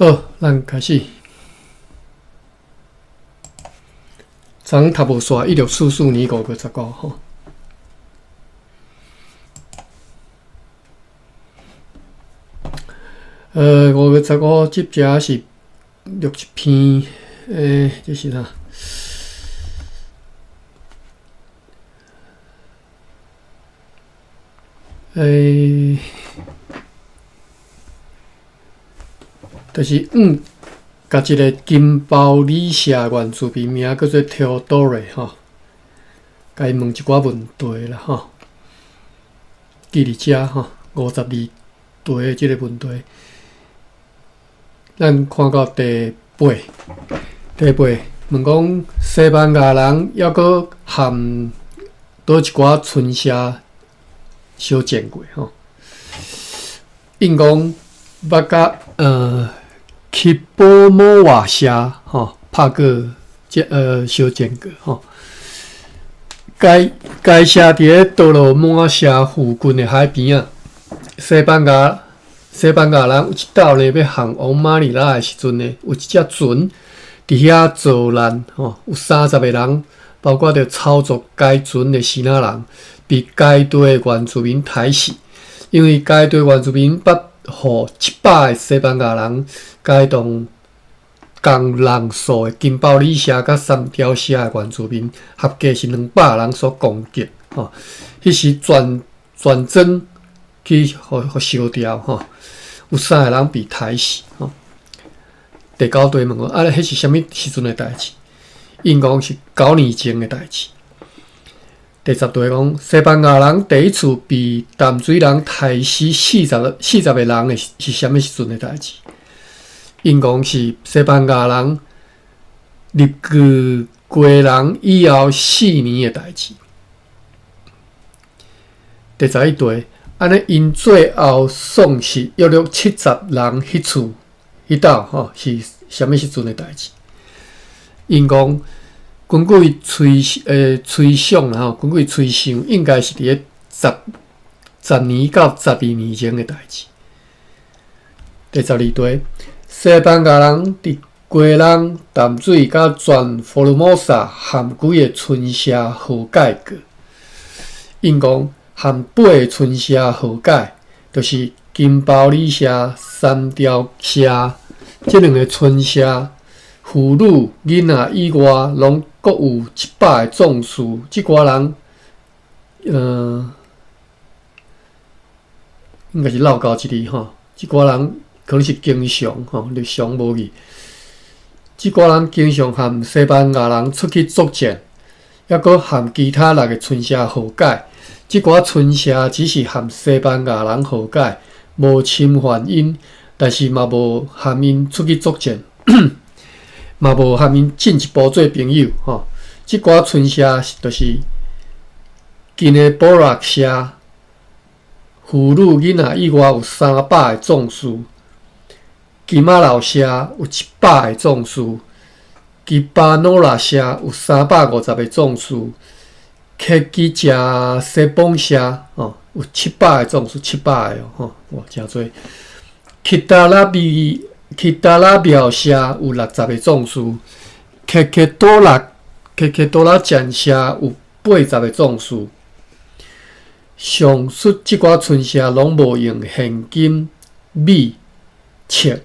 好，咱開始。昨昏讀無煞，1644年5月15吼。5月15，這遮是錄一篇，這是啥？就是共一个金包里社原住民名叫做 Theodore 吼，共伊問一寡問題啦吼。記佇遮吼，52題的這个問題，咱看到第八，第八問講西班牙人猶閣和佗一寡村社相戰過吼？𪜶講捌佮基波摩瓦社吼拍過這相戰過吼。該該社佇咧多羅滿社附近的海邊仔。西班牙人有一晝呢，欲航往馬尼拉的時陣呢，有一隻船佇遐遭難吼，有30個人，包括著操作該船的支那人，被該地的原住民刣死。因為該地原住民捌予700個西班牙人共同仝人數的金包里社佮三條社的原住民合計是200人所攻擊吼。彼時全全莊去予予燒掉吼，有三个人被刣死吼。第九題問講，啊，彼是啥物時陣的代誌？𪜶講是9年前的代誌。第十題講，西班牙人第一次被淡水人刣死40個人的是啥物時陣的代誌？𪜶講是西班牙人入據基隆以後4年的代誌。第11題，按呢𪜶最後喪失約略70人彼次彼晝吼是啥物時陣的代誌？𪜶講根據伊推想啦吼，根據伊推想，應該是佇咧10年到12年前的代誌。第12題，西班牙人佇基隆、淡水佮全福爾摩沙和幾个村社和解過？𪜶講和八个村社和解，就是金包里社、三條社這兩个村社，婦女、囡仔以外，攏閣有100个壯士。這寡人，應該是落勾一字吼。這寡人可能是經常吼，日常無去。這寡人經常和西班牙人出去作戰，抑閣和其他六个村社和解。這寡村社只是和西班牙人和解，無侵犯𪜶，但是嘛無和𪜶出去作戰，嘛無和𪜶進一步做朋友吼。這寡村社就是金的波拉社，婦女、囡仔以外有300個壯士；金馬老社有100個壯士；吉巴諾拉社有350個壯士；克基加西邦社吼有700個壯士，700個吼，哇，誠濟！克達拉比克達拉廟社有60個壯士；克克多拉克克多拉站社有80個壯士。上述這寡村社攏無用現金、米、粟、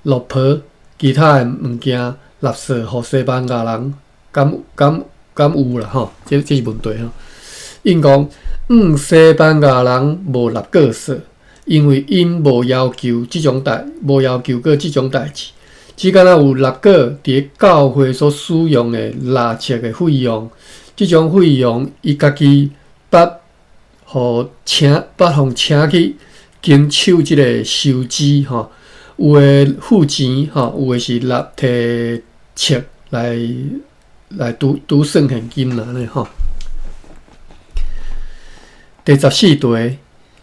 綠袍、其他的物件納稅予西班牙人，敢敢敢有啦吼？這這是問題吼。𪜶講，西班牙人無納過稅，因為𪜶無要求這種代，無要求過這種代誌，只敢若有納過佇咧教會所使用的蠟燭的費用，這種費用伊家己捌予請，捌予請去經手這个收支吼，有的付錢吼，有的是納提粟來來拄拄算現金啦，按呢吼。第14題，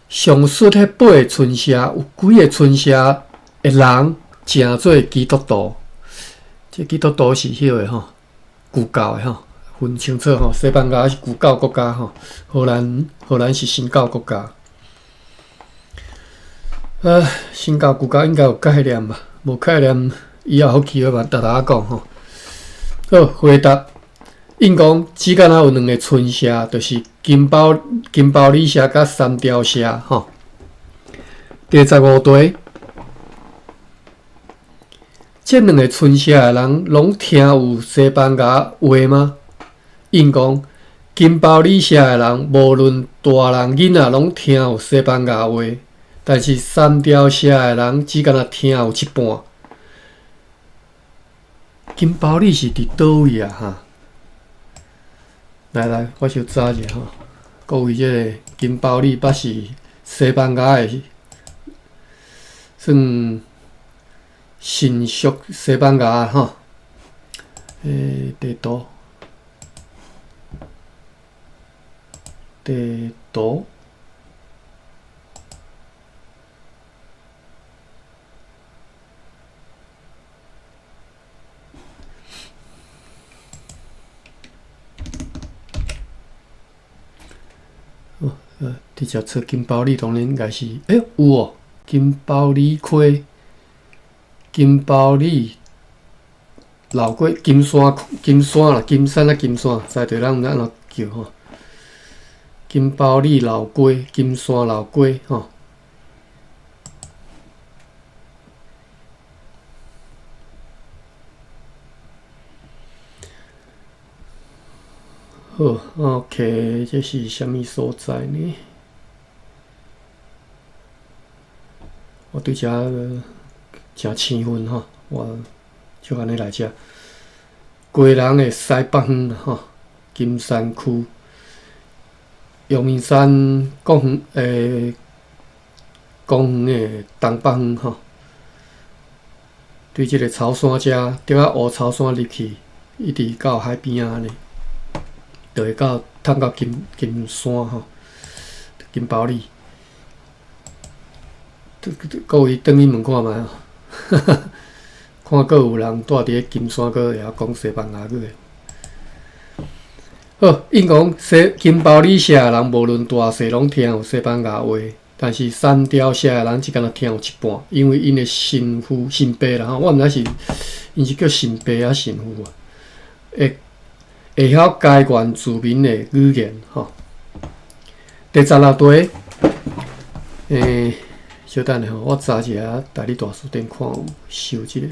上述彼八个村社有幾个村社的人成做基督徒？這基督徒是彼个吼，舊教的吼，分清楚吼。西班牙是舊教國家吼，荷蘭是新教國家。新教舊教應該有概念吧？無概念，以後予機會嘛，逐逐仔講吼。好，回答，應講只敢若有兩个村社，就是金包金包里社佮三貂社吼。第15題，這兩个村社的人攏聽有西班牙話嗎？應講金包里社的人，無論大人囡仔，攏聽有西班牙話，但是三貂社的人只敢若聽有一半。金包里是佇佗位啊？哈！來來，我小查一下吼，各位這个金包里捌是西班牙的，算親屬西班牙吼。地圖，地圖。哦，直接找金包里，當然應該是，有哦，金包里溪，金包里老街，金山，金山啦，金山啊，金山，在地人毋知按怎叫吼。金包里老街，金山老街，吼。好，OK，這是啥物所在呢？我對遮誠生分吼，我就按呢來遮。基隆的西北方吼，金山區，陽明山公園公園的東北方吼，對這个草山遮，竹仔湖草山入去，一直到海邊仔按呢。就會到探到金金山吼，金包里。各位轉去問看覓吼，看閣有人住佇咧金山，閣會曉講西班牙語的。好，應講西金包里社的人，無論大細，攏聽有西班牙話，但是三貂社的人只敢若聽有一半，因為𪜶的神父神父啦吼，我毋知是𪜶是叫神父抑神父啊，會會曉該原住民的語言吼。第16題，小等下吼，我查一下台語大辭典，看有收這个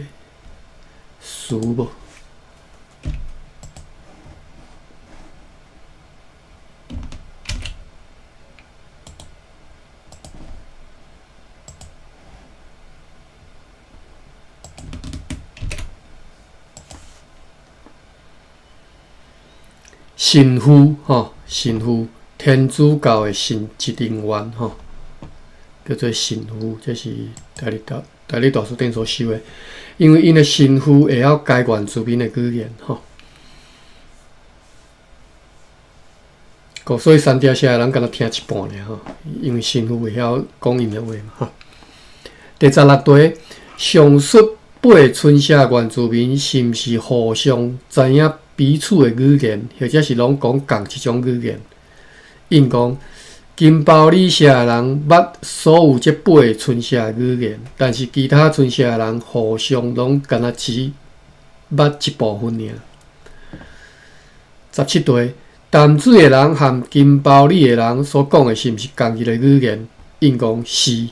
詞無？神父吼，神父，天主教的神職人員吼，叫做神父，這是台語大辭典所收的。因為𪜶的神父會曉該原住民的語言吼，所以三貂社的人敢若聽一半爾吼，因為神父會曉講𪜶的話嘛吼。第16題，上述八个村社原住民是毋是互相知影彼此的語言，或者是攏講仝一種語言？應講金包里社的人捌所有這八个村社的語言，但是其他村社的人互相攏敢若只捌一部分爾。17題，淡水的人和金包里的人所講的是毋是仝一个語言？應講是。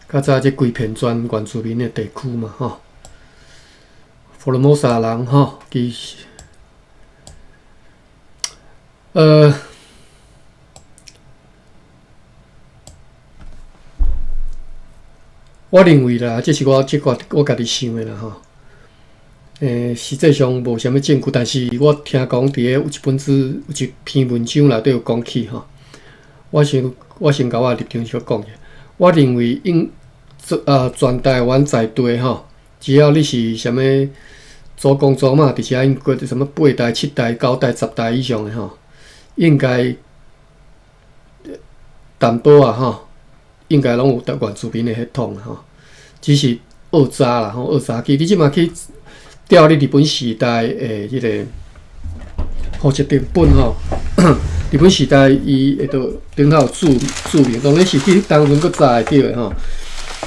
較早這規片全原住民的地區嘛，吼，福爾摩沙人吼，其實，我認為啦，這是我這個我家己想的啦，吼。實際上無啥物證據，但是我聽講佇咧有一本書，有一篇文章內底有講起吼。我先我先共我的立場小講一下，我認為應。全台灣在地吼，只要你是啥物祖公祖媽，佇遮應過啥物八代、七代、九代、十代以上的吼，應該淡薄仔吼，應該攏有原住民的血統吼，只是學早啦吼，學早去。你這馬去調你日本時代的彼个戶籍謄本吼，日本時代伊會到頂頭註註明，當然是去當陣閣查會著的吼。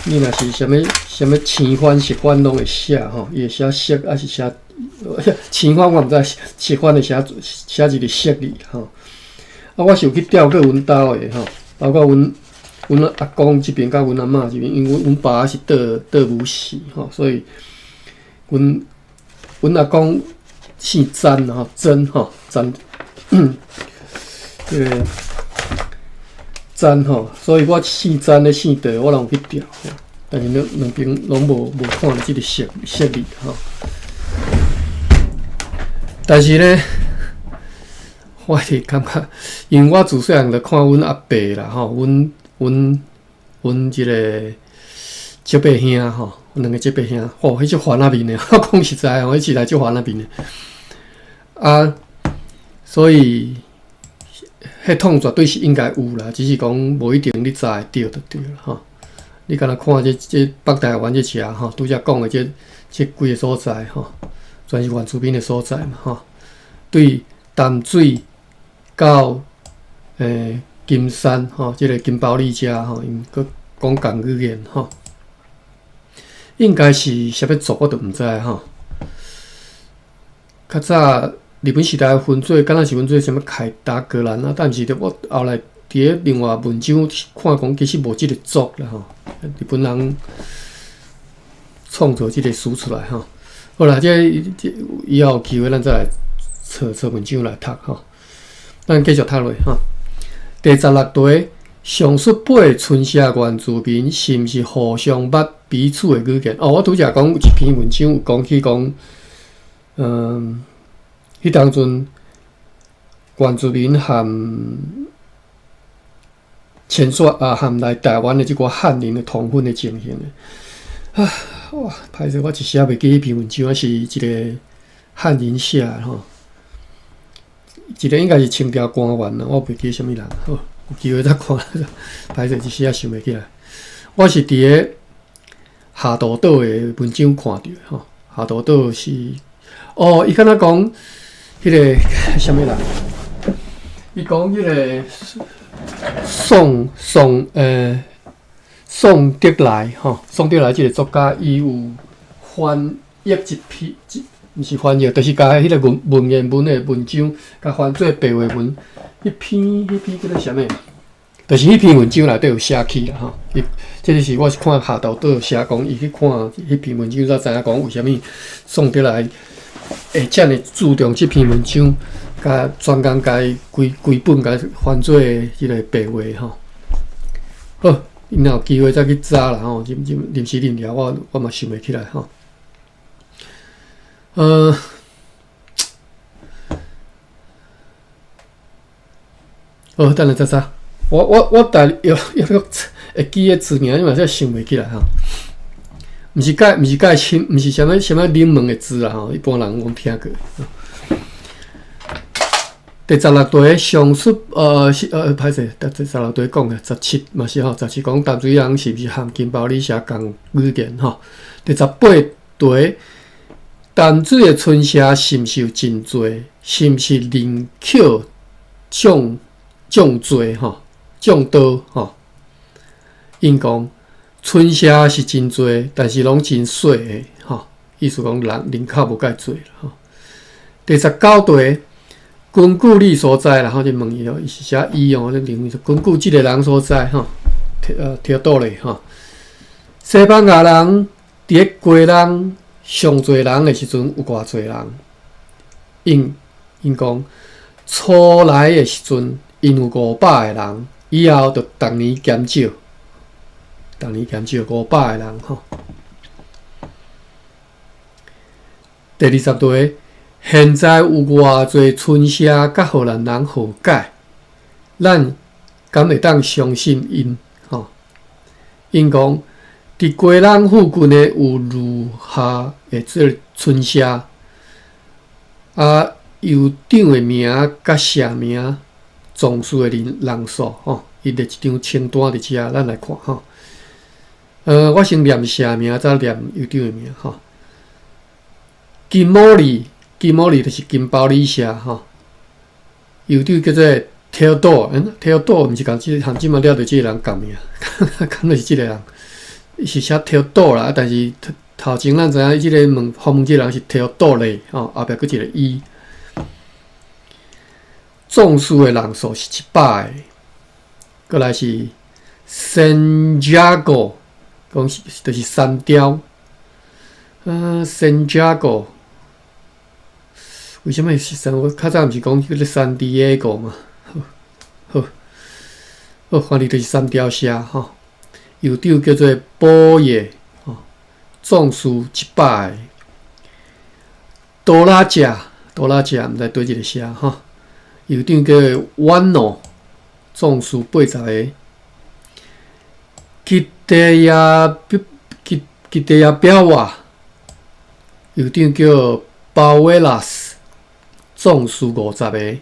你若是啥物啥物青番、白番攏會寫吼，伊會寫色，抑是寫青番我毋知，白番會寫寫一個色字吼。啊，我是有去調過阮兜的吼，包括阮阮阿公這邊佮阮阿嬤這邊，因為阮爸是倒倒母氏吼，所以阮阮阿公姓詹吼，曾吼，詹，這个詹吼，所以我姓詹的姓杜，我攏有去調，但是兩兩邊攏無無看著這个色色字吼。但是呢，我是感覺，因為我自細漢就看阮阿伯啦吼，阮阮阮這个叔伯兄吼，兩个叔伯兄，吼，彼足番仔面的，我講實在吼，彼時代足番仔面的。啊，所以彼統絕對是應該有啦，只是講無一定你查會著就對啦吼。你敢若看這這北台灣這遮吼，拄才講的這這幾个所在吼，全是原住民的所在嘛吼。對淡水到欸金山吼，這个金包里遮吼，𪜶閣講仝語言吼，應該是啥物族我都毋知吼。較早日本時代分做，敢若是分做啥物凱達格蘭啊，但是著我後來佇咧另外文章看講，其實無這个族啦吼。日本人創造這个詞出來吼。好啦，這這以後有機會咱再來揣揣文章來讀吼。咱繼續讀落吼。第十六題，上述八个村社原住民是毋是互相捌彼此的語言？哦，我拄才講有一篇文章有講起講，嗯，彼當陣原住民和遷徙啊，和來台灣的這寡漢人的通婚的情形的。啊，哇，歹勢，我一時仔袂記彼篇文章，是一个漢人寫的吼，一个應該是清朝官員啦，我袂記啥物人。好，有機會再看。歹勢，一時仔想袂起來。我是佇咧下渡島的文章看著的吼，下渡島是哦，伊敢若講彼个啥物人？伊講彼个宋宋呃宋德來吼，宋德來這个作家，伊有翻譯一篇，毋是翻譯，就是共彼个文文言文的文章，共翻做白話文。彼篇彼篇叫做啥物？就是彼篇文章內底有寫起啦吼。伊這个是我是看下渡島寫講，伊去看彼篇文章，才知影講為啥物宋德來會遮爾注重這篇文章，共專工共伊規規本共翻做彼个白話吼。好，𪜶若有機會再去查啦吼。臨臨臨時臨了，我我嘛想袂起來吼。好，等下再查。我我我逐有有會記的字名，你嘛才想袂起來吼。毋是蓋，毋是蓋深，毋是啥物啥物冷門的字啦吼，一般人攏聽過。第十六題上述是歹勢，第十六題講的十七嘛是吼，十七講淡水人是毋是和金包里社仝語言吼？第十八題淡水的村社是毋是有真濟？是毋是人口眾眾濟吼？眾多吼？𪜶講村社是真濟，但是攏真細的吼，意思講人人口無蓋濟吼。第十九題，根據你所知啦，吼，就問伊哦，伊是寫伊哦，你認為根據這个人所知吼，提倒咧吼。西班牙人佇咧基隆上濟人的時陣有偌濟人？𪜶𪜶講初來的時陣，𪜶有500个人，以後就逐年減少，逐年減少五百个人吼。第二十題，現在有偌濟村社佮荷蘭人和解，咱敢會當相信𪜶？吼，𪜶講佇基隆附近的有如下的這个村社，啊，酋長的名佮社名、從事的人人數，吼，伊列一張清單佇遮，咱來看吼。我先念社名，再念酋長的名，吼。金毛里，金毛里就是金包里社，吼。酋長叫做 Theodore，嗯，Theodore 毋是共這含這馬掠著這个人仝名，敢若是這个人，伊是寫 Theodore 啦，但是頭前咱知影這个問訪問這个人是 Theodore 吼，後壁閣一個 E。壯士的人數是100個，閣來是 Santiago，講是就是三雕，Santiago，為啥物是三？我較早毋是講叫做 San Diego 嘛？好，好，反正就是三雕社吼，酋長叫做寶葉吼，壯士100個，多拉遮，多拉遮，毋知佗一个社吼，酋長叫婉諾，壯士80個，吉地亞吉吉地亞表瓦，酋長叫包維拉斯，壯士50個。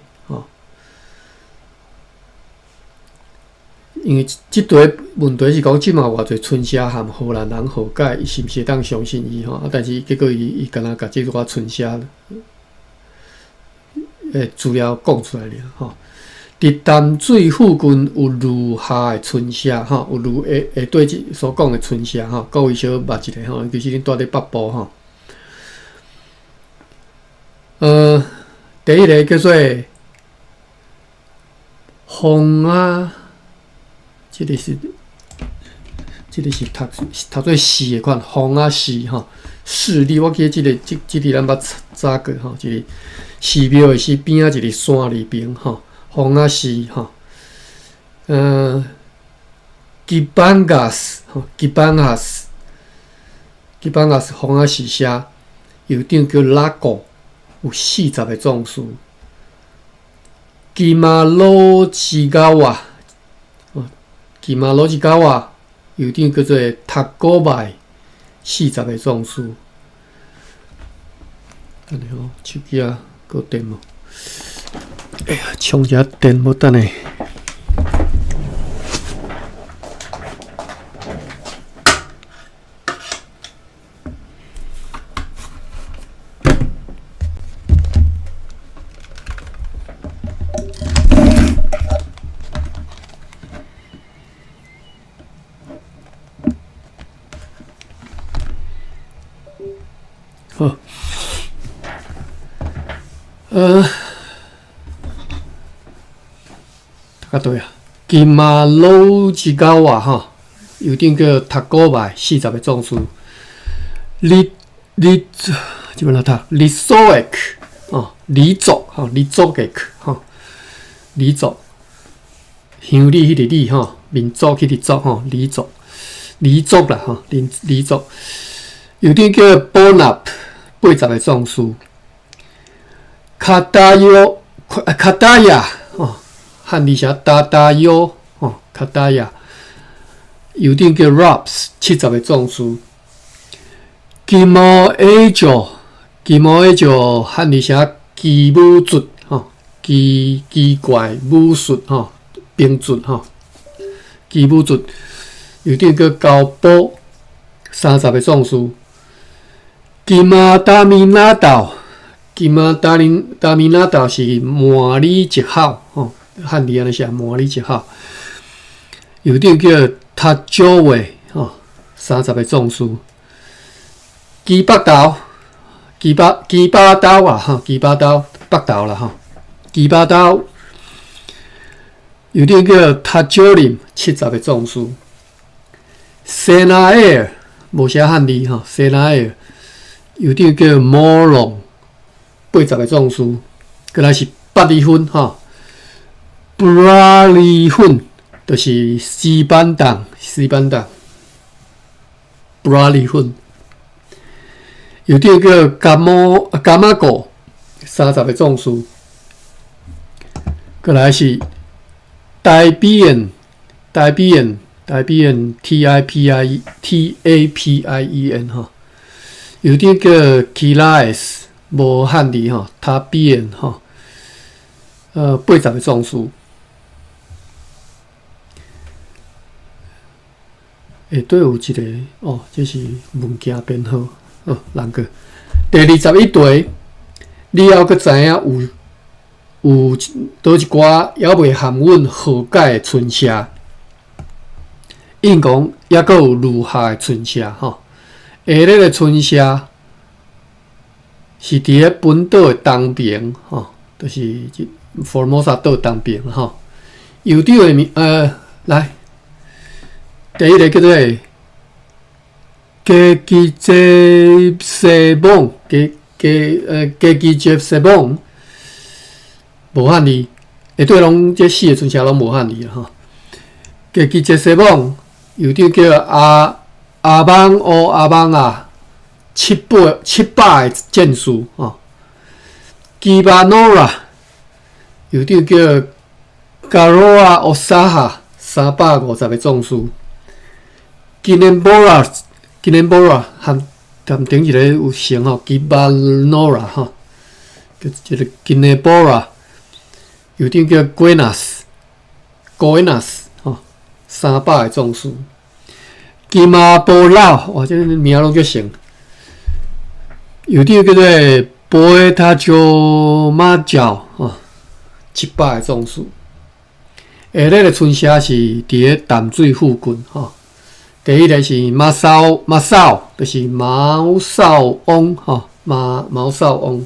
因為這題問題是講，這馬偌濟村社和荷蘭人和解，伊是毋是會當相信伊吼？啊，但是結果伊伊敢若共這寡村社的資料講出來爾吼。佇淡水附近有如下的村社吼，有如下下底這所講的村社吼，各位小捌一下吼，其實恁住佇北部吼。第一个叫做風仔。這個是讀讀做四的款，風仔寺吼，勢力。我記得這個這這個咱捌查過吼，一個寺廟的寺邊仔一個山裡邊吼，風仔寺吼。吉班加斯吼，吉班加斯，吉班加斯風仔寺社，酋長叫拉古，有40個壯士。金馬魯吉高瓦。金馬魯吉高瓦，酋長叫做塔古麥，40個壯士。等下吼，手機仔閣電無？哎呀，充一下電無等下。好，讀到佗啊，金馬魯吉高瓦吼，酋長叫塔古麥，40個壯士。你你這欲按怎讀？李索克哦，黎族吼，黎族的吼，黎族鄉里彼个里吼，民族彼个族吼，黎族，黎族啦吼，黎黎族。酋長叫保納，80個壯士。卡達約，卡達亞吼，漢字寫達達約吼，卡達亞。酋長叫 Robs，70個壯士。金毛矮腳，金毛矮腳，漢字寫奇武術吼，奇奇怪武術吼，兵術吼，奇武術。酋長叫高波，30個壯士。金馬達米納島，金馬達林達米納島是麻里一號吼，漢字按呢寫，麻里一號。酋長叫塔九位吼，30個壯士。基北島，基北基巴島啊，吼，基巴島北投啦吼，基巴島。酋長叫塔九林，70個壯士。西拿爾無寫漢字吼，西拿爾。酋長叫摩龍，80個壯士。閣來是八里分吼，布拉里分就是西班黨，西班黨。布拉里分。酋長叫加摩加馬古，30個壯士。閣來是台比台比台比 T I P I T A P I E N 吼。酋長叫基拉斯，無漢字吼，塔比吼，80個壯士。下底有一個哦，這是物件編號，哦，人個第21題，你猶閣知影有有佗一寡猶未和阮和解的村社，應講猶閣有餘下的村社吼。下日的村社是佇咧本島的東邊吼，就是福爾摩沙島東邊吼。酋長的名來，第一个叫做加基傑西蒙，加基傑西蒙，無漢字，下底攏這四个村社攏無漢字吼。加基傑西蒙，酋長叫阿芒烏阿芒啊，700个戰士吼。基巴諾拉，酋長叫加羅亞奧薩哈，350個壯士。金恩波拉，金恩波拉含含頂一个有姓吼，基巴諾拉吼，叫一个金恩波拉，酋長叫圭納斯，圭納斯吼，300個壯士。金馬波老，哇，這個名攏足長。酋長叫做波塔丘馬喬，吼，700個壯士。下日的村社是佇咧淡水附近，吼。第一个是馬紹馬紹，就是毛紹翁，吼，毛紹翁。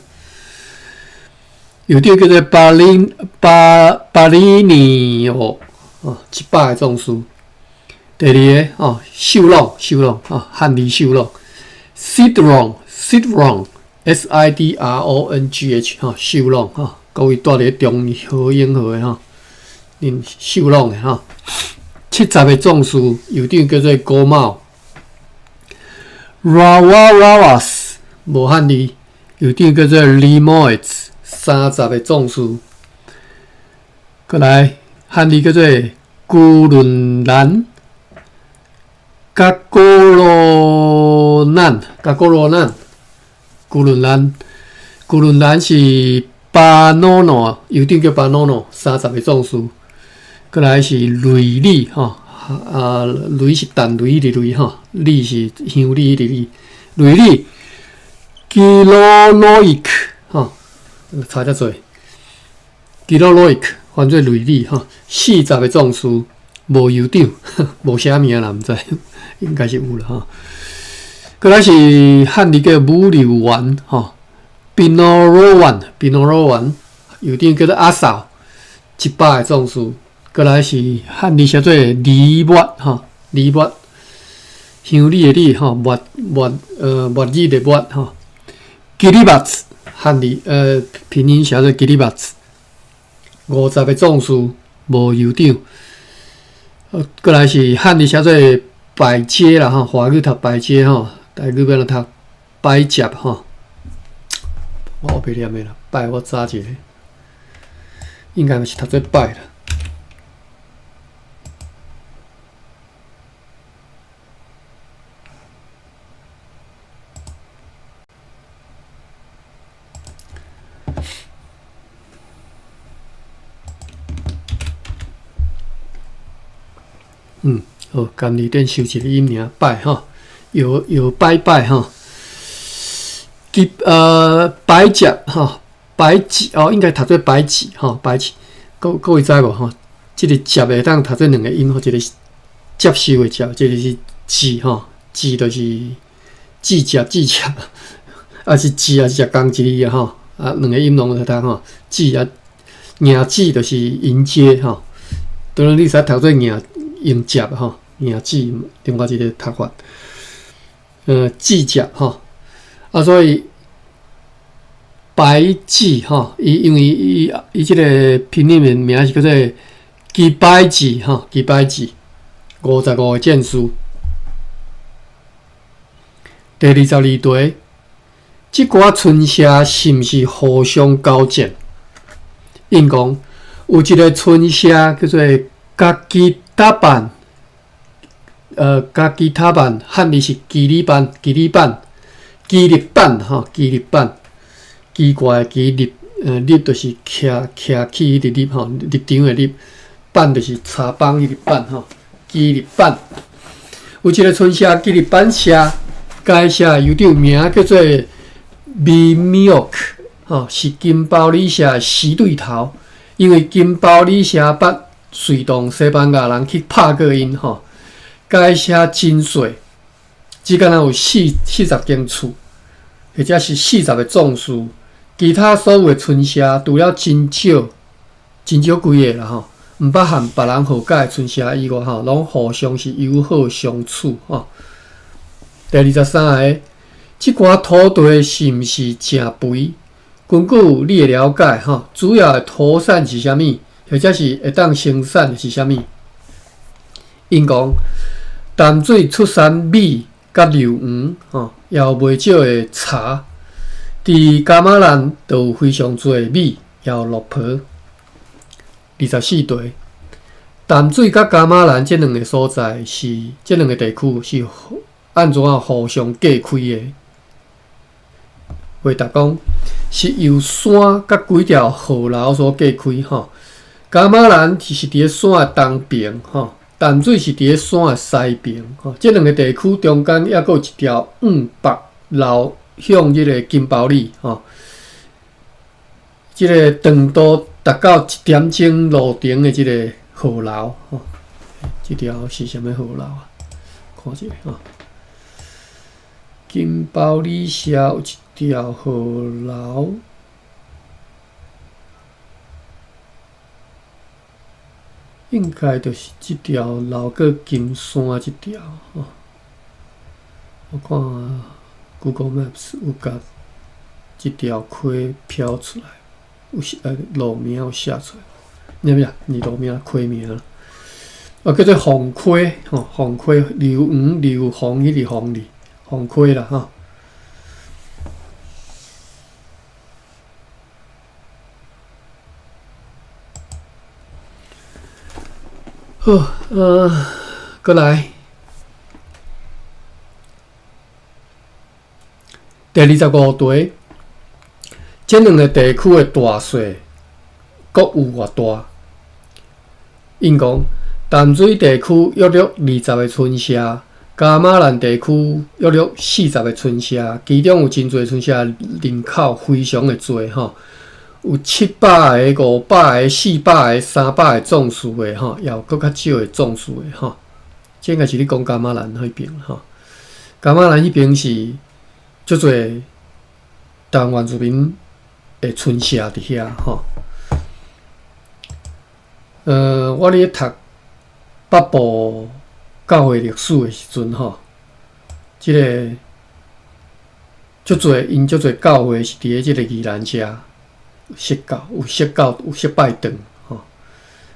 酋長叫做巴里尼奧，哦，700個壯士。第二个哦，秀朗秀朗，哦，漢字秀朗，Sidrong Sidrong S I D R O N G H 吼，秀朗吼，各位住佇中和永和的吼，恁秀朗的吼，70個壯士，酋長叫做高茂，Rawarawas 無漢字，酋長叫做 Limoes，30個壯士，閣來漢字叫做古倫蘭。加古羅南，加古羅南，古倫蘭，古倫蘭是巴諾諾，酋長叫巴諾諾，30個壯士。閣來是雷里吼，啊，雷是彈雷的雷吼，里是鄉里的里，雷里，基羅洛伊克吼，差遮濟，基羅洛伊克翻做雷里吼，40個壯士，無酋長，無寫名啦，毋知，應該是有啦吼。閣來是漢字叫武柳丸吼，賓諾羅丸，賓諾羅丸，酋長叫做阿嫂，100個壯士。閣來是漢字寫做李抹吼，李抹，鄉里的里吼，抹日的抹吼。基里巴斯漢字拼音寫做基里巴斯，50個壯士，無酋長。閣來是漢字寫做百階啦吼，華語讀百階吼，台語欲按怎讀百接吼。我袂念的啦，拜我查一下，應該是讀做拜啦。好，今日顶收一个音爾，拜吼，搖擺擺吼，白接吼，白子哦，應該讀做白子吼，白子，各位知無吼？這個接會當讀做兩個音，一個是接受的接，一個是子吼，子就是子接子接，啊是子啊是共一个吼，啊兩個音攏會讀吼，子啊迎子就是迎接吼，當然你會使讀做迎。迎接吼，迎子另外一個讀法，子接吼，啊，所以白子吼，伊因為伊這個拼音的名是叫做基百子吼，基百子55個戰士。第22題，這寡村社是毋是互相交戰？應講有一個村社叫做家己塔板，家己塔板，漢字是基里班，基里班，基立板吼，基立板，奇怪的基立，立就是徛徛起彼个立吼，立場的立，板就是插板彼個板吼，基立板。有一個村社基立板社，該社酋長名叫做米米奧克，吼，是金包里社的死對頭，因為金包里社捌隨同西班牙人去拍過𪜶吼。該社真細，只敢若有40間厝，或者是40個壯士。其他所有的村社，除了真少、真少幾个啦吼，毋捌和別人和解的村社以外吼，攏互相是友好相處吼。第23个，這寡土地是毋是誠肥？根據你的了解吼，主要的土產是啥物？或者是會當生產的是啥物？𪜶講，淡水出產米佮硫黃吼，也有袂少的茶。佇噶瑪蘭就有非常濟米，也有綠婆。24題，淡水佮噶瑪蘭這兩个所在是這兩个地區是按怎互相隔開的？回答講，是由山佮幾條河流所隔開吼。噶瑪蘭是佇咧山的東邊吼，淡水是佇咧山的西邊吼。這兩个地區中間猶閣有一條往北流向這个金包里吼，這个長度達到1點鐘路程的這个河流吼。這條是啥物河流啊？看一下吼。金包里社有一條河流，應該就是這條流過金山這條吼。我看 Google Maps 有共這條溪標出來，有寫路名有寫出來，毋是毋是路名，溪名啦。啊，叫做鳳溪吼，鳳溪流黃流黃彼个鳳字，鳳溪啦吼。好，閣來第25題，這兩个地區的大細各有偌大？𪜶講，淡水地區約略20个村社，噶瑪蘭地區約略40个村社，其中有真濟村社人口非常的濟吼，有700个、500个、400个、300个壯士的吼，也有閣較少的壯士的吼。這應該是咧講噶瑪蘭彼邊吼，噶瑪蘭彼邊是足濟台灣原住民的村社佇遐吼。我咧讀北部教會歷史的時陣吼，這个足濟𪜶足濟教會是佇咧這个宜蘭遮設教，有設教有設拜堂吼，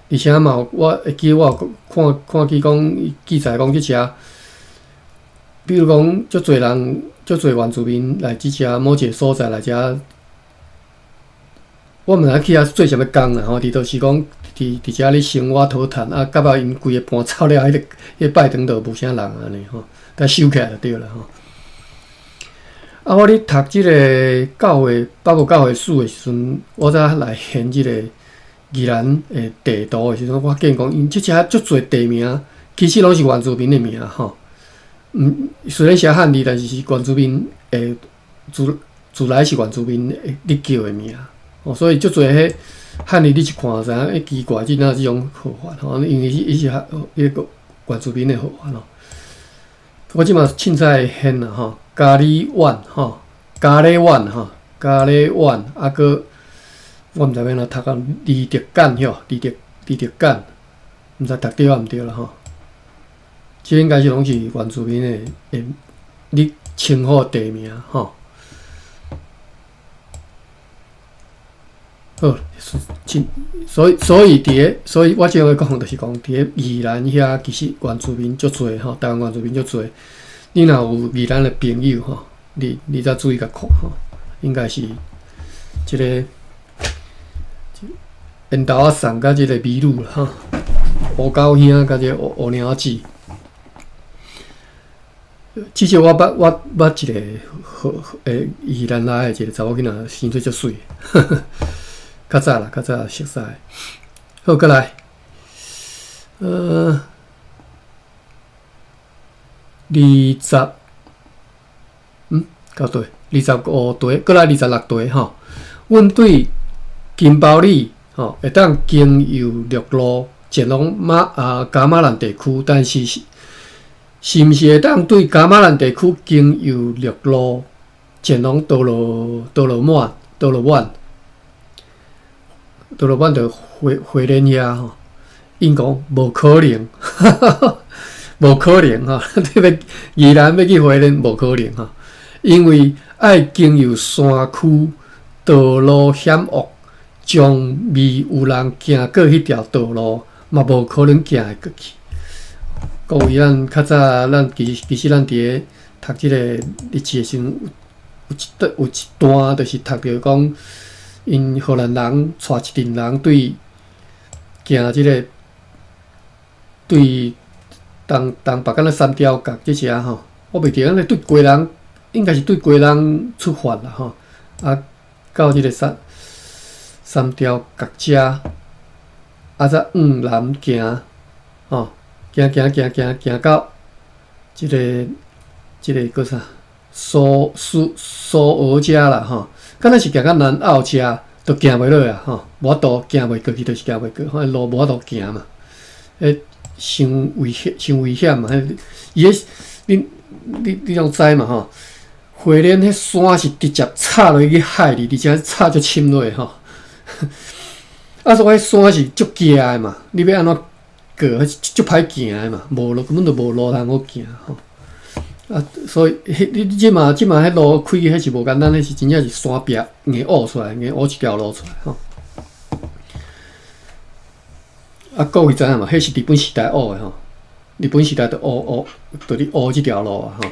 而且嘛有我會記我有看看見講記載講這遮，比如講足濟人足濟原住民來這遮某一个所在來遮，我毋知影去遐做啥物工啦吼，佇就是講佇佇遮咧生活討趁啊，到尾𪜶規个搬走了，彼个拜堂就無啥人按呢吼，共收起來就對啦吼。啊，我咧讀這个教會北部教會史的時陣，我才來研這个宜蘭的地圖的時陣，我發現講𪜶這遮足濟地名，其實攏是原住民的名吼。雖然寫漢字，但是是原住民的自自來是原住民的咧叫的名。哦，所以足濟彼漢字你一看就知影，欸，奇怪，這哪有這種號法吼？因為伊是彼个原住民的號法咯。我這馬凊彩現啦吼，咖喱碗吼，咖喱碗吼，咖喱碗，啊閣我毋知欲按怎讀啊，李德干吼，李德李德干，毋知讀對抑毋對啦吼。這應該是攏是原住民的的咧稱呼地名吼。好，所以佇咧，所以我這樣講就是講，佇咧宜蘭遐其實原住民足濟吼，台灣原住民足濟。你若有宜蘭的朋友吼，你再注意共看吼，應該是這个緣投仔送佮這个美女啦吼，烏狗兄佮這个烏烏貓仔姊。至少我捌我捌一个好宜蘭來的一个查某囡仔，生做足媠，較早啦，較早熟似。好，閣來，二十，到對，25題，閣來26題吼。阮對金包里吼會當經由陸路前往馬啊噶瑪蘭地區，但是是毋是會當對噶瑪蘭地區經由陸路前往多羅多羅滿多羅滿多羅滿就花花蓮遐吼？𪜶講無可能，無可能吼！你欲宜蘭欲去花蓮無可能吼，因為愛經由山區，道路險惡，從未有人行過彼條道路，嘛無可能行會過去。各位，咱較早，咱其實其實咱佇咧讀這個日誌的時陣，有一段有一段，就是讀著講，𪜶荷蘭人帶一陣人對行這個對東東北敢若三貂角這遮吼，我袂記得，對基隆應該是對基隆出發啦吼，啊到這個三三貂角遮，啊才往南行，吼，行行行行行到這個這個叫啥蘇蘇蘇澳遮啦吼，敢若是行到南澳遮，就行袂落啊吼，無法度行袂過去，就是行袂過，彼路無法度行嘛，彼傷危險，傷危險嘛！彼伊彼你你你攏知嘛吼？花蓮彼山是直接插落去海裡，而且插足深落吼。啊，所以彼山是足崎的嘛，你欲按怎過？足歹行的嘛，無路根本就無路通好行吼。啊，所以彼你這馬這馬彼路開彼是無簡單，彼是真正是山壁硬挖出來，硬挖一條路出來吼。啊，各位知影無？彼是日本時代挖的吼，日本時代就挖挖，就佇挖這條路啊吼。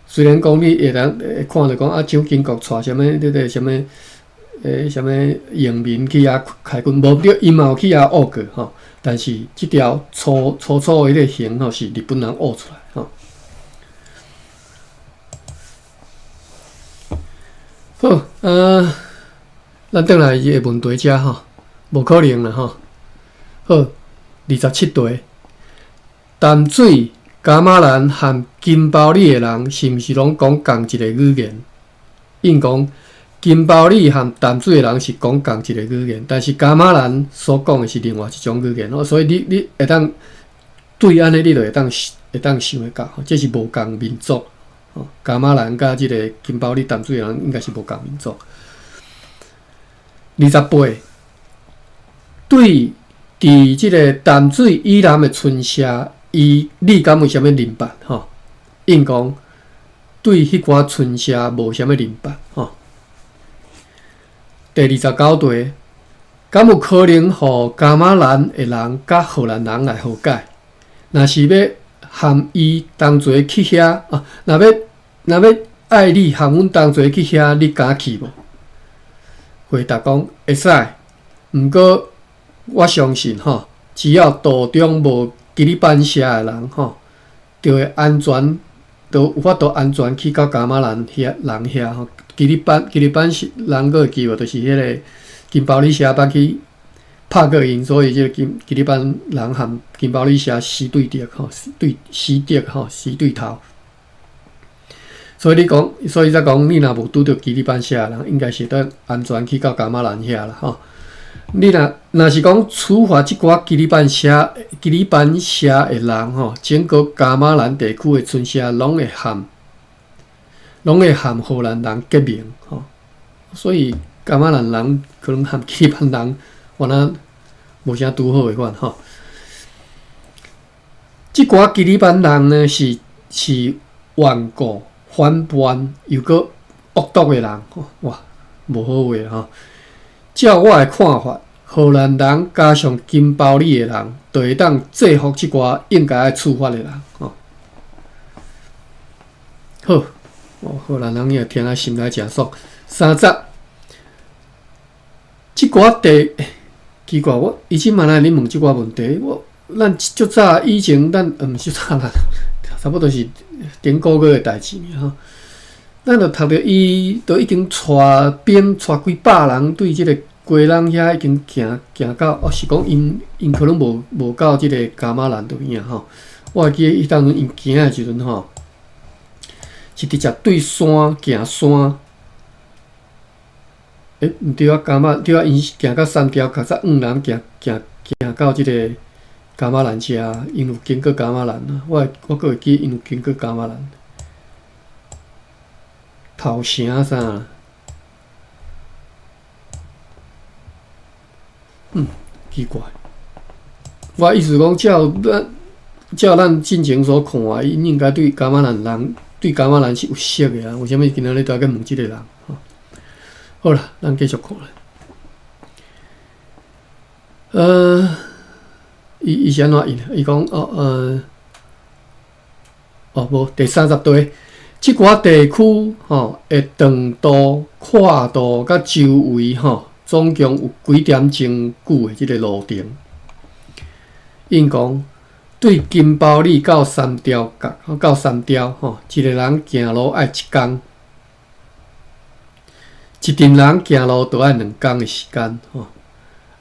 雖然講你會當會看著講啊，蔣經國帶啥物這個啥物啥物農民去遐開墾，無對，𪜶嘛有去遐挖過吼。但是這條粗粗粗的彼個形吼，是日本人挖出來吼。好，啊，咱轉來伊个問題遮吼，無可能啦吼。好，27題，淡水、噶瑪蘭和金包里的人是毋是攏講仝一個語言？𪜶講金包里和淡水的人是講仝一個語言，但是噶瑪蘭所講的是另外一種語言。所以你你會當對按呢，你就會當會當想會到，這是無仝民族。噶瑪蘭佮這个金包里淡水的人應該是無仝民族。28，對。佇這个淡水以南的村社，伊你敢有啥物認捌？吼，𪜶講對彼寡村社無啥物認捌？吼。第29題，敢有可能予噶瑪蘭的人佮荷蘭人來和解？若是欲含伊同齊去遐啊，若欲若欲愛你含阮同齊去遐，你敢去無？回答講會使，毋過。我相信吼，只要途中無基里班社的人吼，就會安全，就有法度安全去到噶瑪蘭遐人遐吼。基里班基里班社人閣會記無？就是彼个金包里社捌去拍過𪜶，所以這个金基里班人和金包里社死對敵吼，對死敵吼，死對頭。所以你講，所以才講，你若無拄著基里班社的人，應該是會當安全去到噶瑪蘭遐啦吼。你若若是講處罰這寡基里班社、基里班社的人吼，整個噶瑪蘭地區的村社攏會和攏會和荷蘭人結盟吼，所以噶瑪蘭人可能和基里班人原來無啥拄好的款吼。這寡基里班人呢，是是頑固、反叛又閣惡毒的人，哇，無好話吼。照我的看法，荷蘭人加上金包里的人，就會當制服這寡應該愛處罰的人。吼，好，哦，荷蘭人也聽啊心內誠爽。30，這寡地奇怪，我伊這馬來咧問這寡問題，我咱足早以前，咱毋是足早啦，差不多是頂個月的代誌爾吼。咱就讀著伊，都已經帶兵帶幾百人對這个基隆遐已經行行到，哦是講𪜶𪜶可能無無到這个噶瑪蘭對爾吼。我會記得彼當陣𪜶行的時陣吼，是直接對山行山，欸，毋對啊，伽馬對啊，𪜶行到三貂角，才往南行行行到這个伽馬蘭遮，𪜶有經過伽馬蘭啊。我閣會記𪜶有經過伽馬蘭，頭城啥？奇怪。我意思講，照咱進前所看的，𪜶應該對伽馬蘭人對伽馬蘭是有識的啊。為啥物今仔日拄仔去問這个人？好啦，咱繼續看啦。伊是按怎應？伊講哦，哦無第三十題，這寡地區吼的長度、闊度佮周圍吼，總共有幾點鐘久的這个路程？𪜶講對金包里到三貂角，到三貂吼，一个人行路愛一工，一陣人行路就愛兩工的時間吼。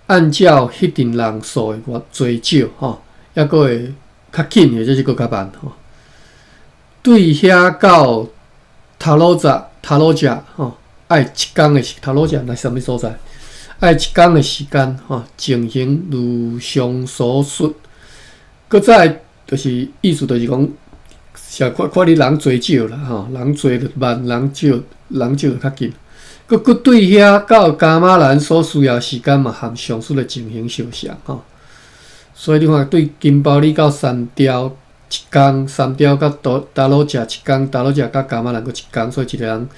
按照彼陣人數的偌濟少吼，抑閣會較緊，或者是閣較慢吼。對遐到塔魯扎、塔魯遮吼，愛一工的時塔魯遮，那是啥物所在？愛一工的時間吼，情形如上所述。閣再就是意思就是講，是看看你人濟少啦吼，人濟就慢，人少就較緊。閣對遐到伽馬蘭所需要時間嘛，和上述的情形相像吼。所以你看，對金包里到三貂一工，三貂到達魯遮一工，達魯遮到伽馬蘭閣一工，所以一個人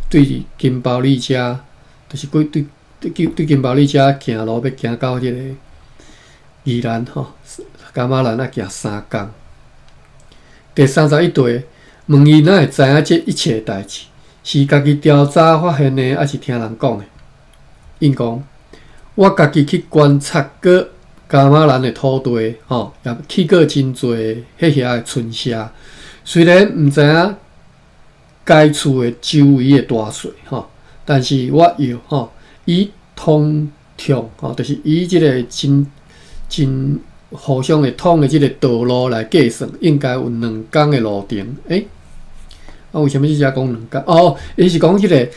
對金包里遮，就是對對對金包里遮行路欲行到這個宜蘭吼，伽馬蘭愛行三工。第三十一題，問伊哪會知影這一切代誌？是家己調查發現的，抑是聽人講的？𪜶講，我家己去觀察過伽馬蘭的土地，吼，也去過真濟彼遐的村社。雖然毋知影該處的周圍的大細，吼，但是我臆吼，以通暢，吼，就是以這个真真互相會通的這个道路來計算，應該有兩工的路程。欸，啊，為啥物這遮講兩工？哦，伊是講這个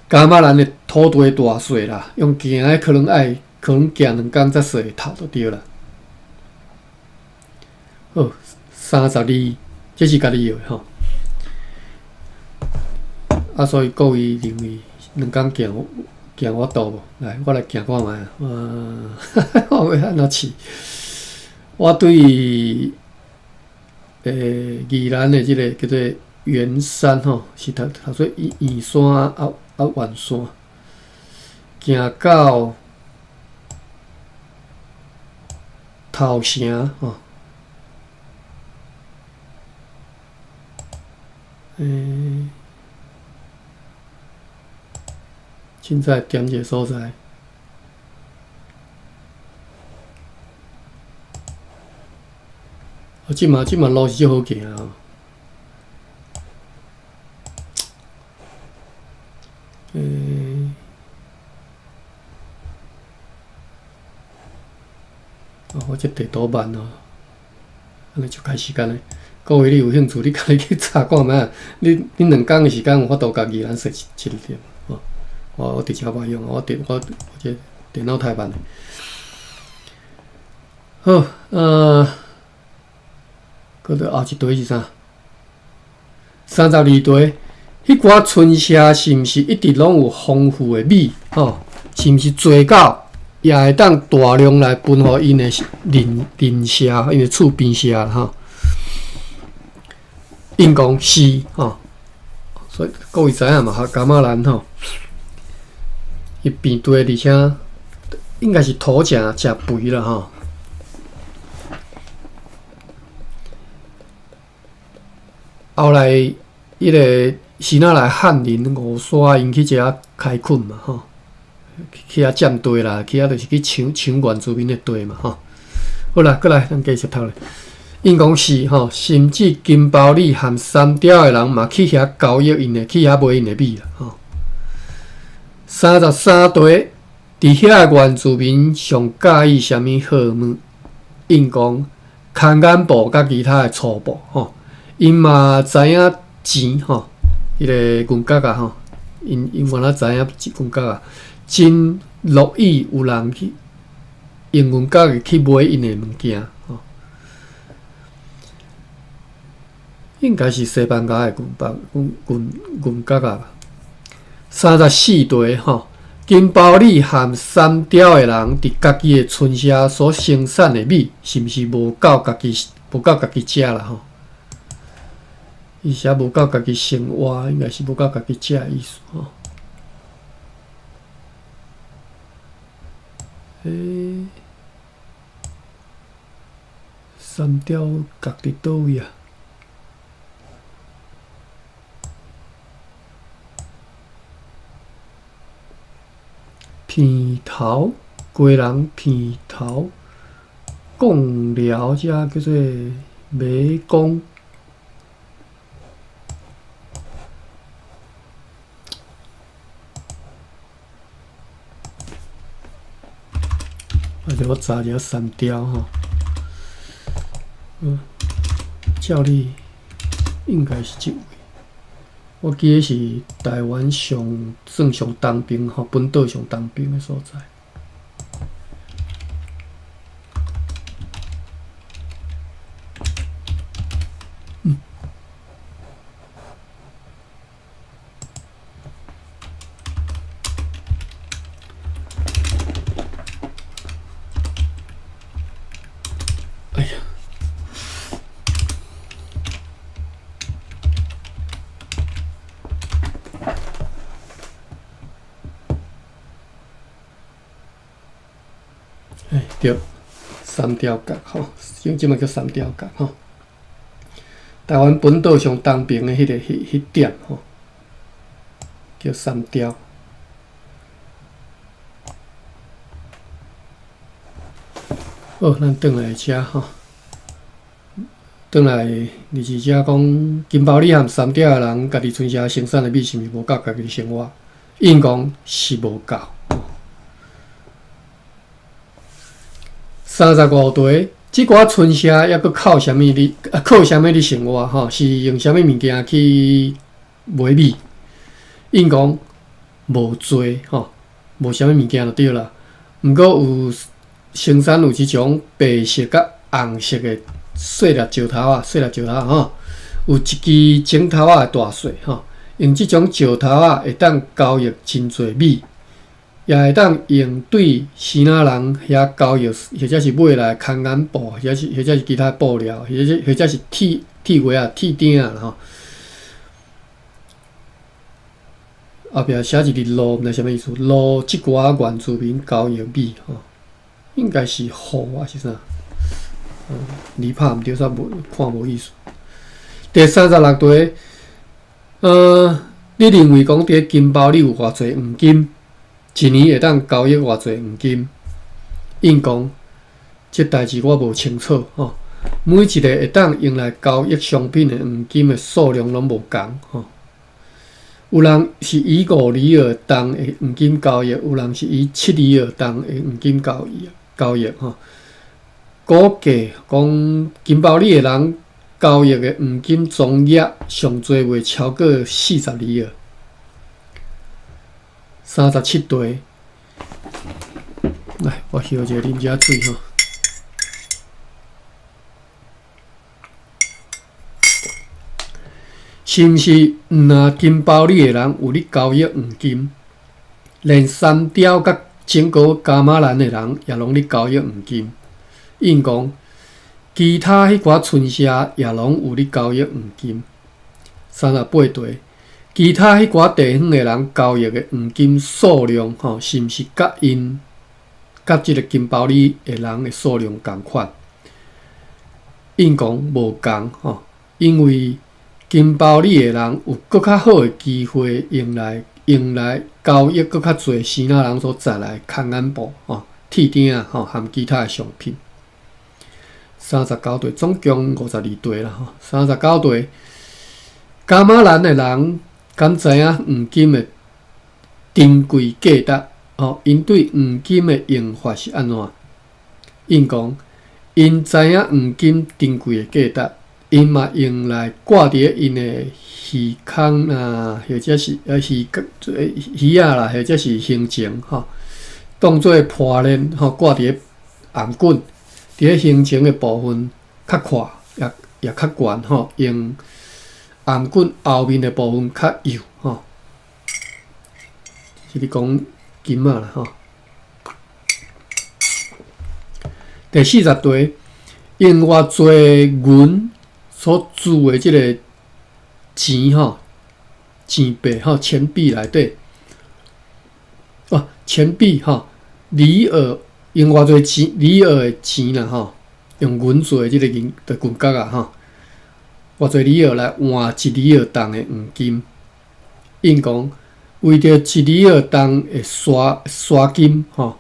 伽馬蘭的土地大細啦，用行的可能愛可能行兩工才踅會透就對啦。好，三十二，這是家己藥的吼。啊，所以各位認為兩工行行有法度無？來，我來行看覓啊。我欲按怎試？我對宜蘭的這个叫做圓山吼，是讀做圓山啊圓山，行到頭城吼。現在踮一个所在。啊，這馬路是足好行啊。哦，我這地圖慢哦，按呢就開時間咧。各位，你有興趣，你家己去查看覓啊？你兩工的時間有法度共宜蘭踅一一點哦。我佇遮歹用，我這電腦太慢了。好，閣著後一題是啥？三十二題，彼寡村社是毋是一直攏有豐富的米？吼，是毋是濟到也會當大量來分予𪜶的鄰鄰舍、𪜶的厝邊舍吼？𪜶講是吼，所以各位知影嘛？伽馬蘭吼，伊平地，而且應該是土誠誠肥啦吼。後來，彼个時哪來漢人吳山，𪜶去遮開墾嘛吼，去遐佔地啦，去遐就是去搶搶原住民的地嘛吼。好啦，閣來，咱繼續讀咧。𪜶講是吼，甚至金包里和三貂的人嘛去遐交易𪜶的，去遐買𪜶的米啦吼。三十三題，佇遐的原住民上佮意啥物好物？𪜶講牽眼布佮其他的粗布吼。𪜶嘛知影錢吼，彼个銀角仔吼， 𪜶𪜶原來知影這銀角仔，真樂意有人去用銀角去買𪜶的物件吼。應該是西班牙的銀包銀銀銀角仔吧。34題吼，金包里含三貂的人佇家己的村社所生產的米，是毋是無夠家己無夠家己食啦吼？伊寫無夠家己生活，應該是無夠家己食的意思吼。欸，三貂角佇佗位啊？鼻頭，雞人鼻頭，貢寮遮叫做湄公。啊，我查一下三貂吼，嗯，照理應該是這位。我記得是台灣上算上東邊吼，本島上東邊的所在。嗯。哎呀！哎，對，三貂角吼，這擺叫三貂角吼。台灣本島上東邊的彼個彼彼點吼，叫三貂。好，咱轉來遮吼，轉來22遮講，金包里含三貂的人，家己村社生產的米是毋是無夠家己生活？𪜶講是無夠。35題，這寡村社抑閣靠啥物咧？靠啥物咧生活？吼，是用啥物物件去買米？𪜶講無濟吼，無啥物物件就對啦。毋過有生產有這種白色佮紅色的細粒石頭仔，細粒石頭仔吼，有一支指頭仔的大細吼，用這種石頭仔會當交易真濟米。也會當用對支那人遐交易，或者是買來空眼布，或者是其他布料，或者是鐵鐵鞋仔、鐵釘仔吼。後壁寫一个路，毋知啥物意思。路這寡原住民交易米吼，應該是雨抑是啥？字拍毋對，煞無看無意思。第36題，你認為講佇金包里有偌濟黃金？一年會當交易偌濟黃金？𪜶講，這代誌我無清楚吼。每一个會當用來交易商品的黃金的數量攏無仝吼。有人是以5里爾重的黃金交易，有人是以7里爾重的黃金交易吼。估計講金包里的人交易的黃金總額上濟袂超過40里爾。37題，來，我歇一下啉一下水吼。是毋是毋若金包里的人有咧交易黃金，連三貂佮整個噶瑪蘭的人也攏咧交易黃金？𪜶講，其他彼寡村社也攏有咧交易黃金。38題。其他彼寡地方的人交易的黃金數量，吼，是毋是佮𪜶佮這个金包里的人的數量仝款？𪜶講無仝吼，因為金包里的人有閣較好的機會用來交易閣較濟支那人所載來空眼布吼、鐵釘仔吼含其他的商品。39題，總共52題啦吼。39題，噶瑪蘭的人敢知影黃金的珍貴價值？吼，𪜶對黃金的用法是按怎？𪜶講，𪜶知影黃金珍貴的價值， 𪜶嘛用來掛佇咧𪜶的耳孔啊，或者是耳耳仔啦，或者是胸前吼，當做破鏈吼掛佇咧頷頸，佇咧胸前的部分較闊，也也較懸吼，用頷頸後面的部分較幼吼。是咧講金仔啦吼。第四十題，用偌濟銀所鑄的這个錢吼，錢幣吼，錢幣內底，哦，錢幣吼，里爾用偌濟錢，里爾的錢啦吼，用銀做的這个銀的銀角仔吼，偌濟里爾來換一里爾重的黃金，𪜶講為著一里爾重的沙沙金吼，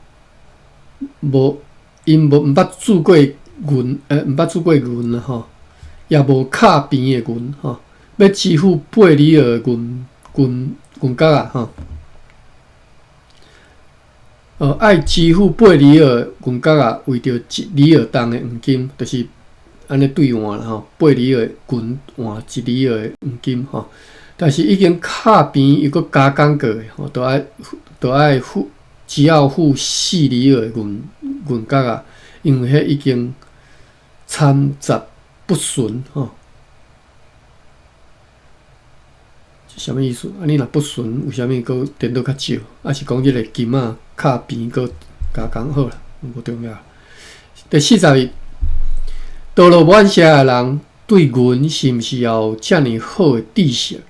無。𪜶無毋捌鑄過銀，毋捌鑄過銀啦吼，也無敲平的銀吼，欲支付八里爾的銀銀銀角仔吼，愛支付八里爾銀角仔，為著一里爾重的黃金，就是按呢兌換啦吼，八里爾銀換一里爾的黃金吼，但是已經敲平又閣加工過的吼，都愛都愛付。只要付四里爾的銀銀角仔，因為彼已經摻雜不純吼。這啥物意思？啊，你若不純，為啥物閣顛倒較少？抑是講這个金仔敲平閣加工好啦，無重要。第四十一，多羅滿社的人對銀是毋是也有遮爾好的知識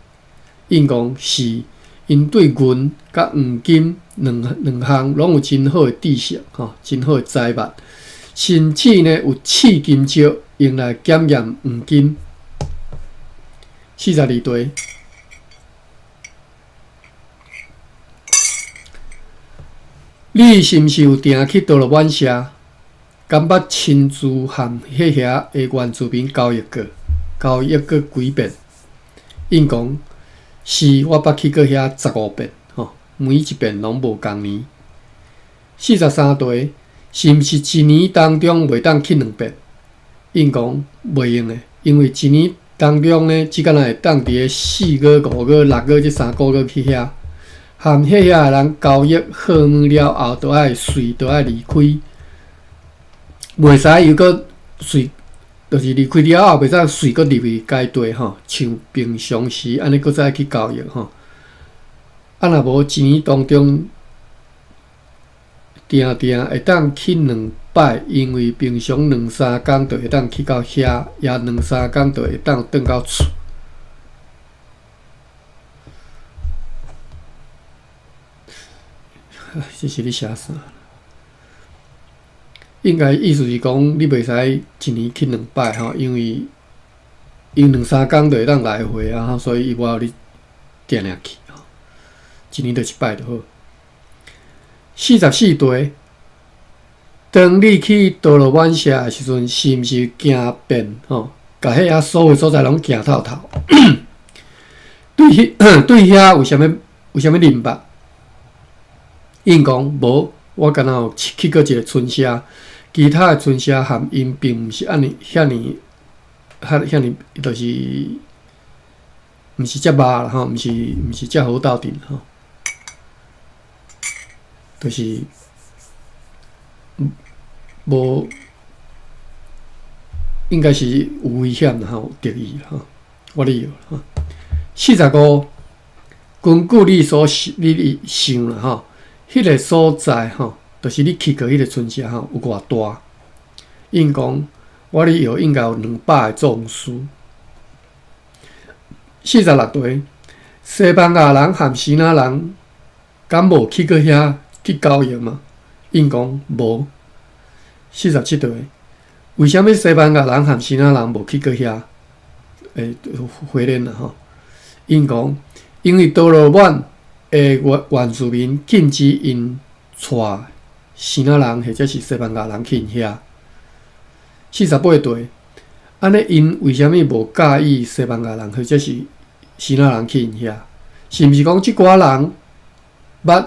？𪜶講是。𪜶對銀佮黃金兩兩項攏有真好的知識，吼，真好的知捌，甚至呢有試金石用來檢驗黃金。42題，你是毋是有定去多羅滿社？敢捌親自和彼遐的原住民交易過？交易過幾遍？𪜶講。是，我捌去過遐十五遍，吼，每一遍攏無仝年。43題，是毋是一年當中袂當去兩遍？𪜶講袂用的，因為一年當中呢，只敢若會當佇咧四月、五月、六月這三个月去遐，和彼遐的人交易好物了後，就愛隨就愛離開，袂使又閣隨。就是離開了後，袂使隨閣入去該地吼，像平常時按呢閣再去交易吼。啊，若無一年當中，定定會當去兩擺，因為平常兩三工就會當去到遐，也兩三工就會當轉到厝。這是咧寫啥？應該意思是講，你袂使一年去兩擺吼，因為因兩三工就會當來回啊，所以伊無愛你定定去吼，一年就一擺就好。44題，當你去多羅滿社的時陣，是毋是行遍吼，共彼遐所有所在攏行透透？對彼對遐有啥物有啥物認捌？𪜶講無。我敢若有去過一个村社，其他的村社和𪜶並毋是按呢遐爾遐遐爾，就是毋是遮肉啦吼，毋是毋是遮好鬥陣吼，就是無應該是有危險啦吼，有敵意吼，我咧搖吼。45，根據你所想，你想啦吼。彼个所在吼，就是你去過彼个村社吼，有偌大？𪜶講，我咧搖應該有200个壯士。46題，西班牙人和支那人敢無去過遐去交易嗎？𪜶講無。47題，為啥物西班牙人和支那人無去過遐？回聯啦吼。𪜶講，因為多羅滿的原原住民禁止𪜶帶支那人或者是西班牙人去𪜶遐。48題，按呢𪜶為啥物無佮意西班牙人或者是支那人去𪜶遐？是毋是講這寡人捌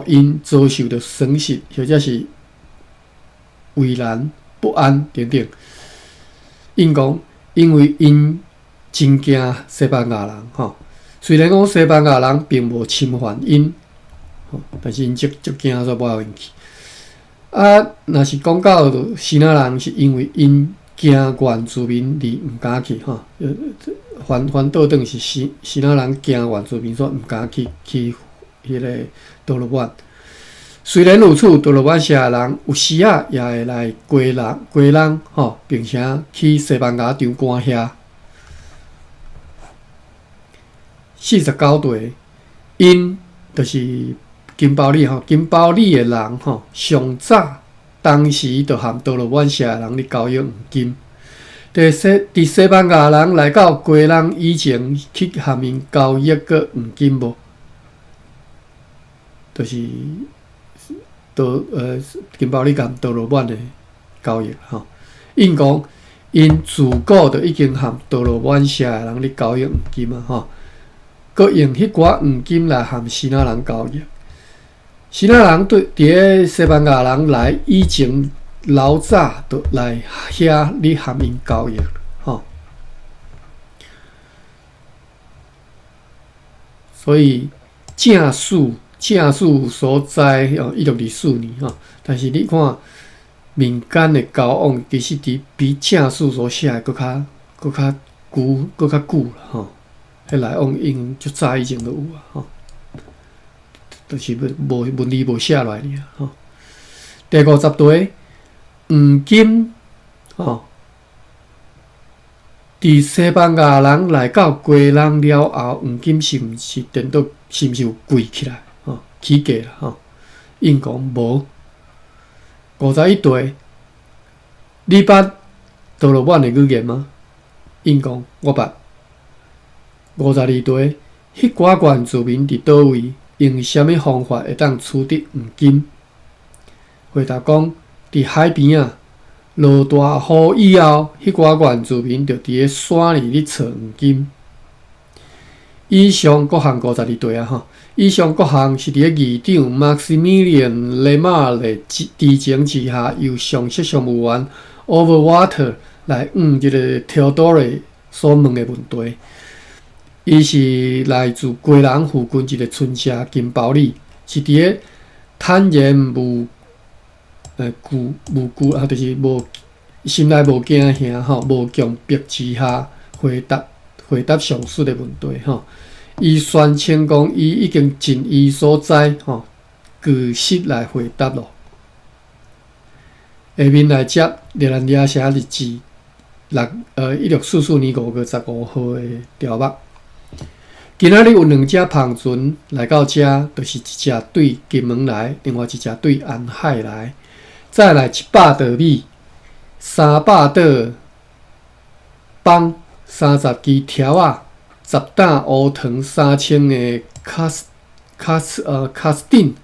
予𪜶遭受著損失，或者是為難不安等等？𪜶講，因為𪜶真驚西班牙人吼。雖然講西班牙人並無侵犯𪜶，但是𪜶足足驚，所以無愛予𪜶去。啊，若是講到支那人，是因為𪜶驚原住民而毋敢去吼。反反倒轉是支支那人驚原住民，所以毋敢去去彼個多羅滿。雖然如此，多羅滿社的人有時仔也會來基隆、基隆吼，並且去西班牙長官遐。49題，𪜶就是金包里吼，金包里的人吼，上早當時就和多羅滿社的人咧交易黃金。佇西班牙人來到基隆以前，去和𪜶交易過黃金無？就是金包里佮多羅滿的交易吼。𪜶講，𪜶自古就已經和多羅滿社的人咧交易黃金啊吼，閣用彼寡黃金來和支那人交易。支那人對佇咧西班牙人來以前，老早就來遐咧和𪜶交易吼。所以正史。正史所載哦，1624年吼，但是你看民間的交往，其實佇比正史所寫的閣較閣較久閣較久啦吼。彼來往已經足早以前就有啊吼，就是無文字無寫落來爾吼。第50題，黃金吼，佇西班牙人來到基隆了後，黃金是毋是顛倒，是毋是有貴起來？吼，起價啦！吼，𪜶講無。51題，你捌多羅滿的語言嗎？𪜶講我捌。52題，彼寡原住民佇佗位，用啥物方法會當取得黃金？回答講，佇海邊仔，落大雨以後，彼寡原住民就佇咧山裡咧揣黃金。以上各項52題啊！吼，以上各項是佇咧議長 Maximilian Lemar 的知情之下，由上席商務員 Overwater 來問這個 Theodore 所問的問題。伊是來自基隆附近一個村社金包里，是佇咧坦然無懼無懼啊，就是無心內無驚嚇吼，無強迫之下回答回答上述的問題吼。伊宣稱講，伊已經盡伊所知吼，據實來回答咯。下面來接熱蘭遮城日誌1644年5月15號的條目。今仔日有兩隻帆船來到遮，就是一隻對金門來，另外一隻對安海來。再來100袋米，300袋枋，30支條仔。10擔烏糖，3000个卡斯卡斯卡斯汀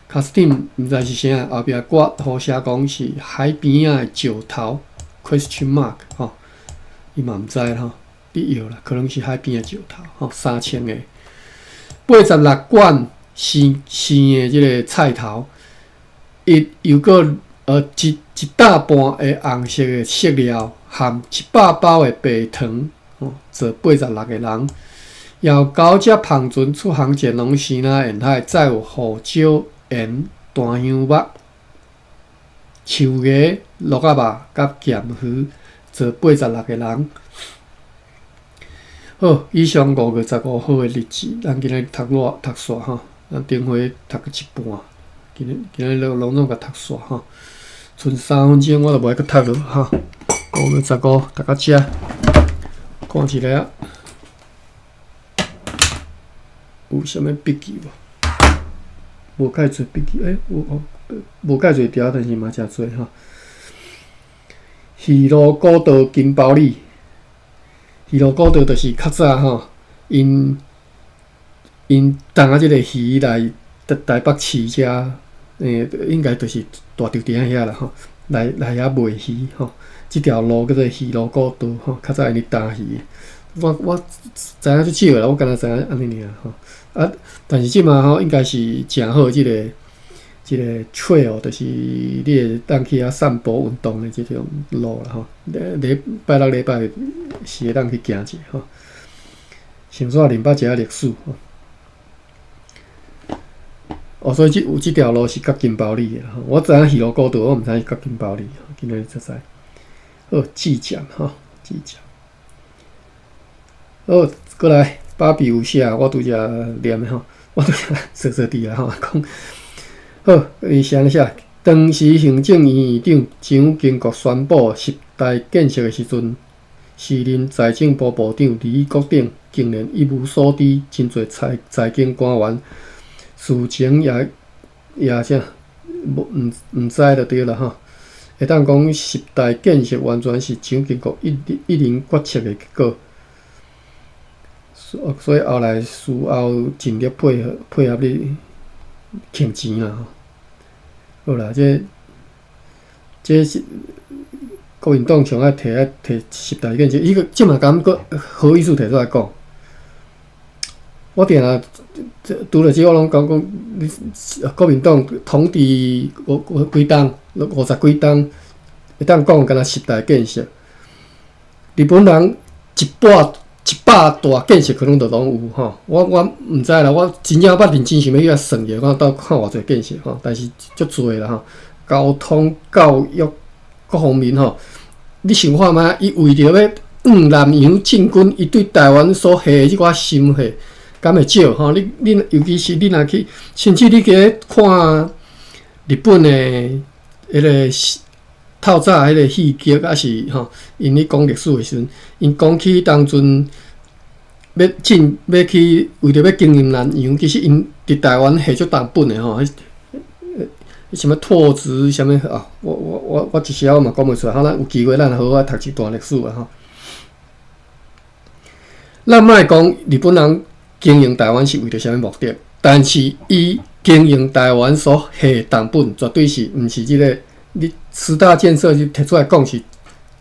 卡斯汀，毋知是啥，後壁括號寫講是海邊仔的石頭，question mark 吼，伊嘛毋知吼，你藥啦，可能是海邊的石頭吼，3000个，86罐生生的這个菜頭，伊又閣一一擔半的紅色的色料，含100包的白糖。坐86个人，由九隻帆船出航前往支那沿海，載有胡椒、鹽、檀香木、樹芽、鹿仔肉佮鹹魚，坐86个人。好，以上5月15號的日誌，咱今日讀煞讀煞吼，咱頂回讀到一半，今日今日攏攏總共讀煞吼，賰3分鐘我就無愛閣讀了吼。五月十五讀到遮。看一下有啥物筆記無？無介濟筆記，欸，有哦，無介濟條，但是嘛誠濟吼。魚路古道金包里，魚路古道就是較早吼，𪜶𪜶擔這个魚來台北市遮，應該就是大稻埕遐啦吼，來來遐賣魚吼。這條路叫做魚路古道吼，較早𪜶咧擔魚。我我知影足少啦，我敢若知影按呢爾吼。啊，但是這馬吼應該是誠好，這個這个 trail，就是你會當去遐散步運動的這種路啦吼。禮拜六禮拜是會當去行者吼。先煞認捌一下歷史吼。哦，所以這有這條路是佮金包里的吼。我知影魚路古道，我毋知影是佮金包里，今仔日才知。好，志劍吼，志劍。好，過來，芭比有寫，我拄才念的吼，我拄才說說佇啦吼，講好，伊是按呢寫，當時行政院院長蔣經國宣布十大建設的時陣，時任財政部部長李國鼎竟然一無所知，真濟財財經官員事前也也啥無毋毋知就對啦吼。會當講十大建設完全是蔣經國一一人決策的結果。所以後來事後盡力配合配合你扣錢啦吼。好啦，這這是國民黨上愛提愛提十大建設，伊個這嘛敢閣好意思提出來講。我定定除了這個，我攏講講，你國民黨統治五五幾冬，五十幾冬，會當講敢若十大建設。日本人一百一百大建設可能都攏有吼，我我毋知啦，我真正捌認真想欲去遐算者，看到看偌濟建設吼，但是足濟啦吼，交通、教育各方面吼，你想看覓？伊為著欲往南洋進軍，伊對台灣所下的這寡心血，敢會少吼？你你尤其是你若去，甚至你去看日本的彼个透早彼个戲劇，抑是吼，𪜶咧講歷史的時陣，𪜶講起當陣欲進欲去為著欲經營南洋，其實𪜶佇台灣下足重本的吼，彼啥物拓殖啥物啊？我我我我一時仔我嘛講袂出來，好，咱有機會咱好好讀一段歷史啊吼。咱莫講日本人經營台灣是為著啥物目的，但是伊經營台灣所下的重本，絕對是毋是這個你十大建設是提出來講是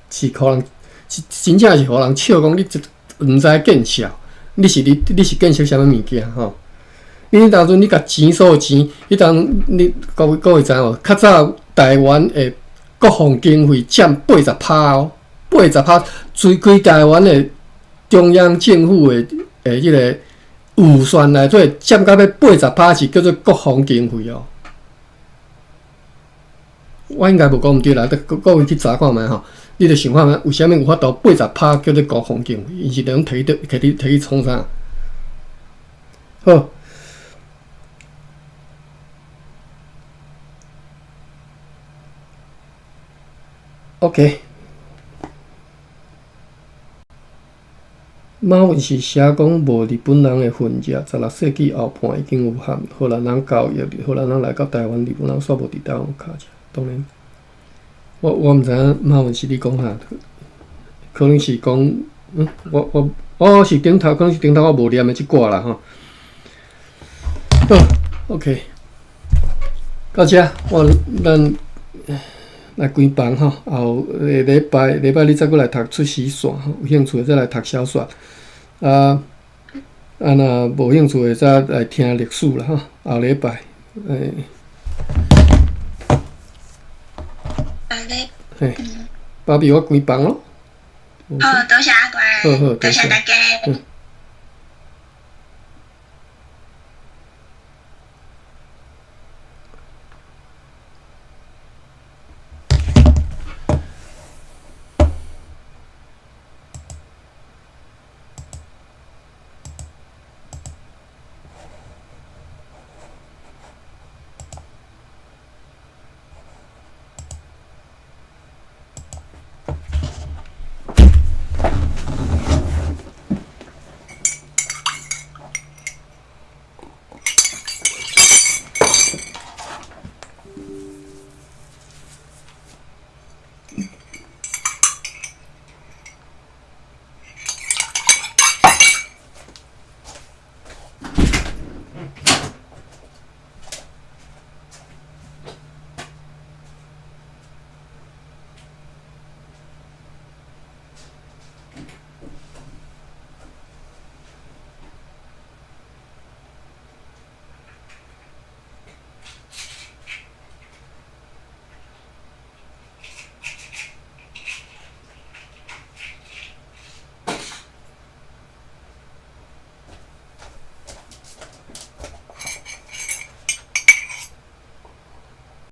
是予人是真正是予人笑講你這毋知見笑，你是你你是建設啥物物件吼？你當陣你共錢所有錢，彼當你各位各位知無？較早台灣的國防經費佔80%哦，八十趴，規規台灣的中央政府的的這个預算內底佔到欲八十趴是叫做國防經費哦。我應該無講毋對啦，各各位去查看覓吼，你著想看覓，為啥物有法度八十趴叫做國防經費？𪜶是攏提去提去提去創啥？好。OK，馬文是寫講無日本人的痕跡，16世紀後半已經有和荷蘭人交易，荷蘭人來到台灣，日本人煞無佇台灣跤跡。當然，我我毋知影馬文是咧講啥，可能是講，嗯，我我哦是頂頭，可能是頂頭我無念的這掛啦吼。好，OK，到這我咱來關房吼，後個禮拜禮拜日再閣來讀出時線吼，有興趣的再來讀小說。啊啊，若無興趣的再來聽歷史啦吼。後禮拜，欸。嘿，芭比，我關房囉。好，多謝阿關，好好，多謝大家。